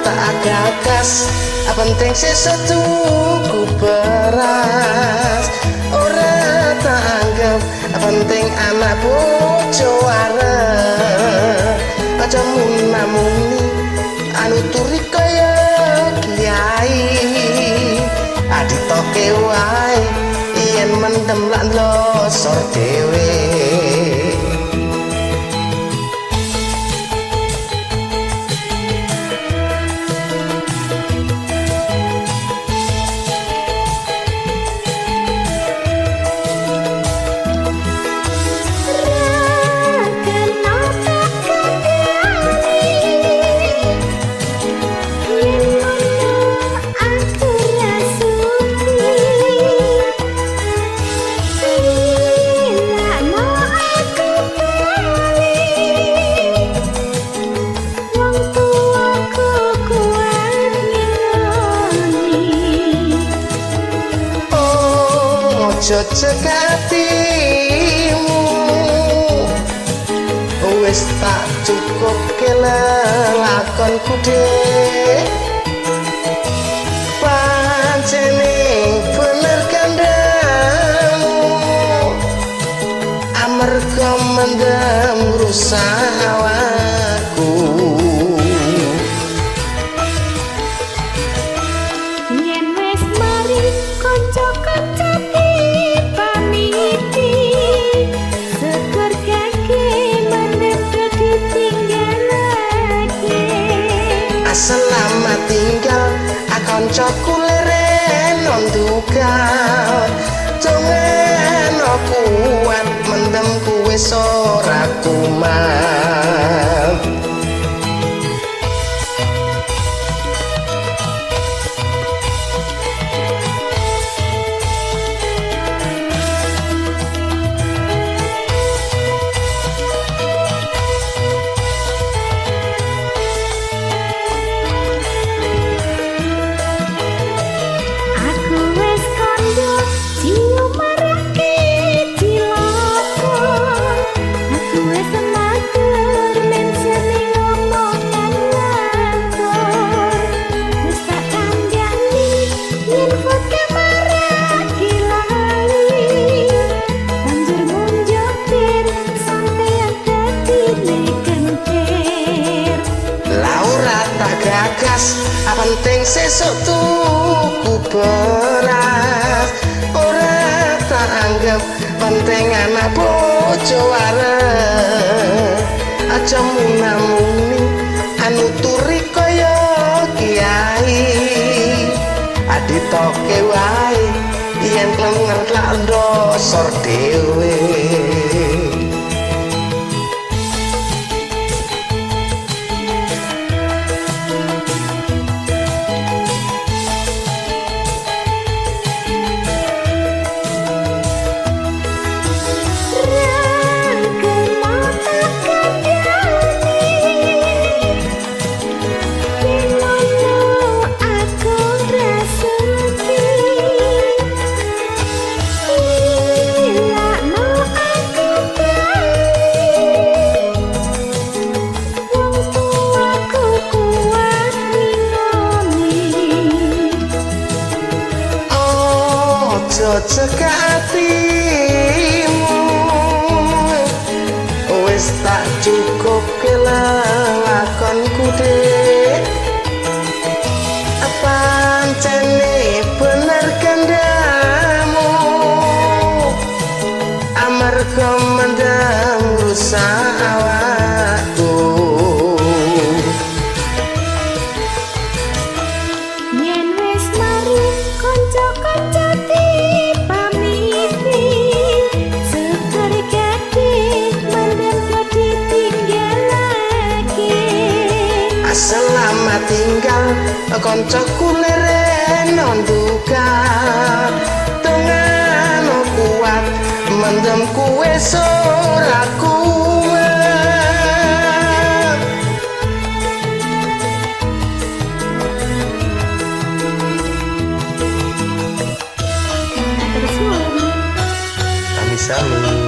tak gagas, penting sesuk tuku beras. Ora tak anggap penting anak bojo arep. Aja muni anu turi kaya kiai, aditoke wae yen mendem lak ndlosor dhewe. Ojo cekatimu wis tak cukup lelakonku dek, pancene bener kandhamu amarga mendem rusak awakku. Yen wis mari kanca-kanca dipamiti, syukur kake mendem ditinggalake. Selamat tinggal kancaku leren ndugal, dongano kuat mendem kuwe ora kumat. Gagas, penting sesuk tuku beras. Ora tak anggap penting anak bojo arep. Aja muni anu turi kaya kiai, aditoke wae yen klenger lak ndosor dhewe. Ojo cekatimu wis tak cukup lelakonku dek, pancene bener kandhamu amarga mendem rusak awakku. Yen wis mari kanca-kanca dipamiti, syukur kake mendem ditinggalake. Selamat tinggal kancaku leren ndugal, dongano kuat mendem kuwe ora kuat. Sami-sami.